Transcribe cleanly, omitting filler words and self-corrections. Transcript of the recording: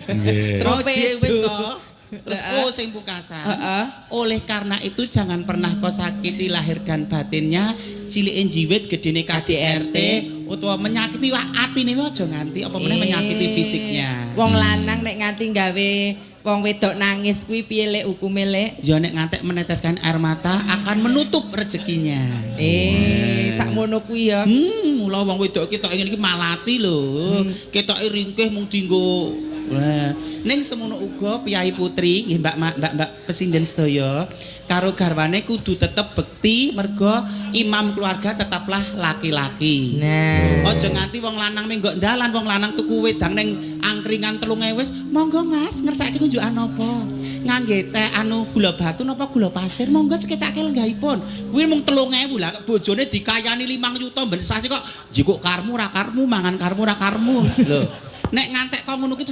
Nggih. Oh, J wis to. Terus O sing pungkasan. Oleh karena itu jangan pernah kau sakiti lahir dan batinnya, cilike jiwit gedene KDRT utawa menyakiti wak atine wae aja nganti, apa meneh menyakiti fisiknya. Wong lanang nek nganti gawe wong wedok nangis kuwi piye, Lek, hukume, Lek? Ya nek ngantek meneteskan air mata akan menutup rezekinya. Eh, sakmono kuwi ya. Mula wong wedok iki tok ingin iki malati lho. Ketoke ringkih mung dienggo. Wah, ning semono uga priyayi putri nggih, Mbak Mbak Mbak pesinden sedaya karo garwane kudu tetep bekti, mergo imam keluarga tetaplah laki-laki. Nah. Aja nganti wong lanang menggok dalan, wong lanang tuku wedang ning angkringan 3000 wis, "Monggo Mas, ngersake kunjukan apa? Ngangge teh anu gula batu napa gula pasir? Monggo sekecake lenggahipun." Kuwi mung 3000 lah bojone dikayani 5 yuta ben sasi kok jikuk karmu ra karmu, mangan karmu ra karmu. Lho, nek ngantek kok ngono ki.